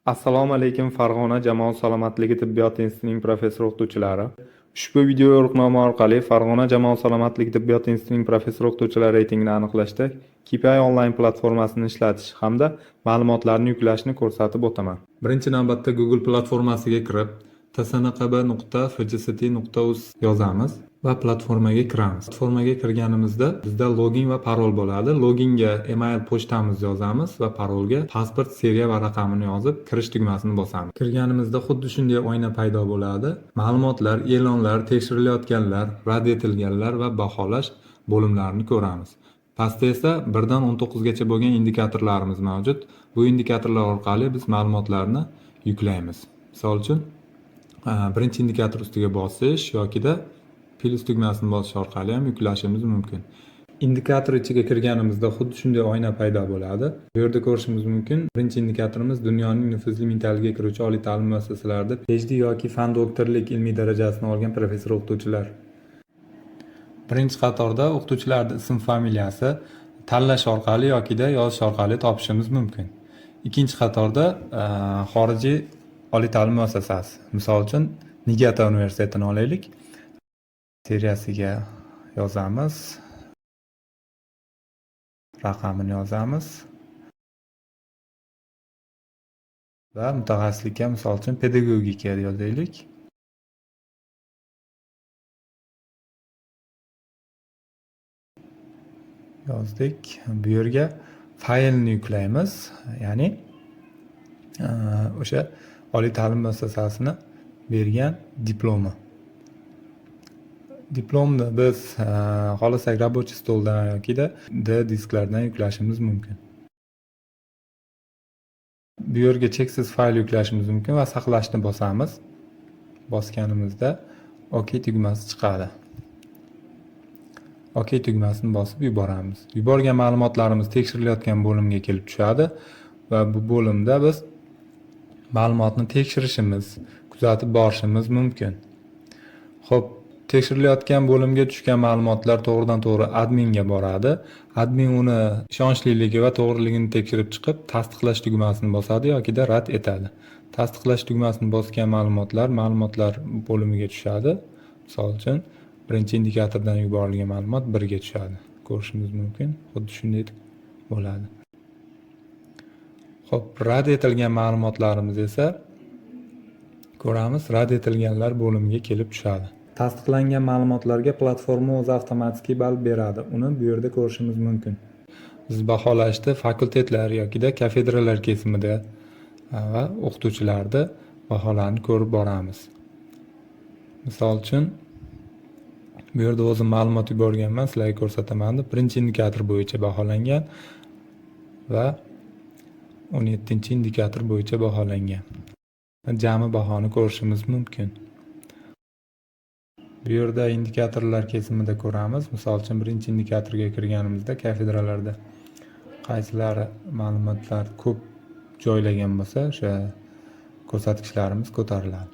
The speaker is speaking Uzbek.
Assalomu alaykum, Farg'ona jamoat salomatligi tibbiyot institutining professor o'qituvchilari. Ushbu video yo'riqnoma orqali Farg'ona jamoat salomatligi tibbiyot institutining professor o'qituvchilari reytingini aniqlashda KPI onlayn platformasini ishlatish hamda ma'lumotlarni yuklashni ko'rsatib o'taman. Birinchi navbatda Google platformasiga kirib, tsnqb.fjst.uz yozamiz va platformaga kiramiz. Platformaga kirganimizda bizda login va parol bo'ladi. Loginga email pochtamizni yozamiz va parolga pasport seriya va raqamini yozib, kirish tugmasini bosamiz. Kirganimizda xuddi shunday oyna paydo bo'ladi. Ma'lumotlar, e'lonlar, tekshirilayotganlar, rad etilganlar va baholash bo'limlarini ko'ramiz. Pastda esa 1 dan 19 gacha bo'lgan indikatorlarimiz mavjud. Bu indikatorlar orqali biz ma'lumotlarni yuklaymiz. Misol uchun, birinchi indikator ustiga bosish yokida plyus tugmasini bosish orqali ham yuklashimiz mumkin. Indikator ichiga kirganimizda xuddi shunday oyna paydo bo'ladi. Bu yerda ko'rishimiz mumkin, birinchi indikatorimiz dunyoning nufuzli mingtaligiga kiruvchi oliy ta'lim muassasalarida PhD yoki fan doktorlik ilmiy darajasini olgan professor o'qituvchilar. Birinchi qatorda o'qituvchilarning ism familiyasi tanlash orqali yokida yozish orqali topishimiz mumkin. Ikkinchi qatorda xorijiy oliy ta'lim muassasasi. Misol uchun, Nigata universitetini olaylik. Seriyasiga yozamiz. Raqamini yozamiz. Va mutaxassislikka, misol uchun, pedagogika yozaylik. Yozdik. Bu yerga faylni yuklaymiz. Ya'ni o'sha oliy ta'lim muassasasini bergan diplomi. Diplomni biz xohlasak рабочий stoldan yokida D disklardan yuklashimiz mumkin. Bu yerga cheksiz fayl yuklashimiz mumkin va saqlashni bosamiz. Bosganimizda OK tugmasi chiqadi. OK tugmasini bosib yuboramiz. Yuborgan ma'lumotlarimiz tekshirilayotgan bo'limga kelib tushadi va bu bo'limda biz ma'lumotni tekshirishimiz, kuzatib borishimiz mumkin. Xo'p, tekshirilayotgan bo'limga tushgan ma'lumotlar to'g'ridan-to'g'ri adminga boradi. Admin uni ishonchliligi va to'g'riligini tekshirib chiqib, tasdiqlash tugmasini bosadi yokida rad etadi. Tasdiqlash tugmasini bosgan ma'lumotlar ma'lumotlar bo'limiga tushadi. Misol uchun, birinchi indikatordan yuborilgan ma'lumot 1 ga tushadi. Ko'rishimiz mumkin. Xuddi shunday bo'ladi. Xo'p, rad etilgan ma'lumotlarimiz esa ko'ramiz, rad etilganlar bo'limiga kelib tushadi. Tasdiqlangan ma'lumotlarga platforma o'zi avtomatik ball beradi. Uni bu yerda ko'rishimiz mumkin. Biz baholashda fakultetlar yokida kafedralar kesimida va o'qituvchilarni baholarni ko'rib boramiz. Misol uchun, bu yerda o'zim ma'lumot yuborganman, sizlarga ko'rsataman deb. Birinchi indikator bo'yicha baholangan va 17-indikator bo'yicha baholangan. Jami bahoni ko'rishimiz mumkin. Bu yerda indikatorlar kesimida ko'ramiz. Misol uchun, birinchi indikatorga kirganimizda kafedralarda qaysilari ma'lumotlar ko'p joylagan bo'lsa, o'sha ko'rsatkichlarimiz ko'tariladi.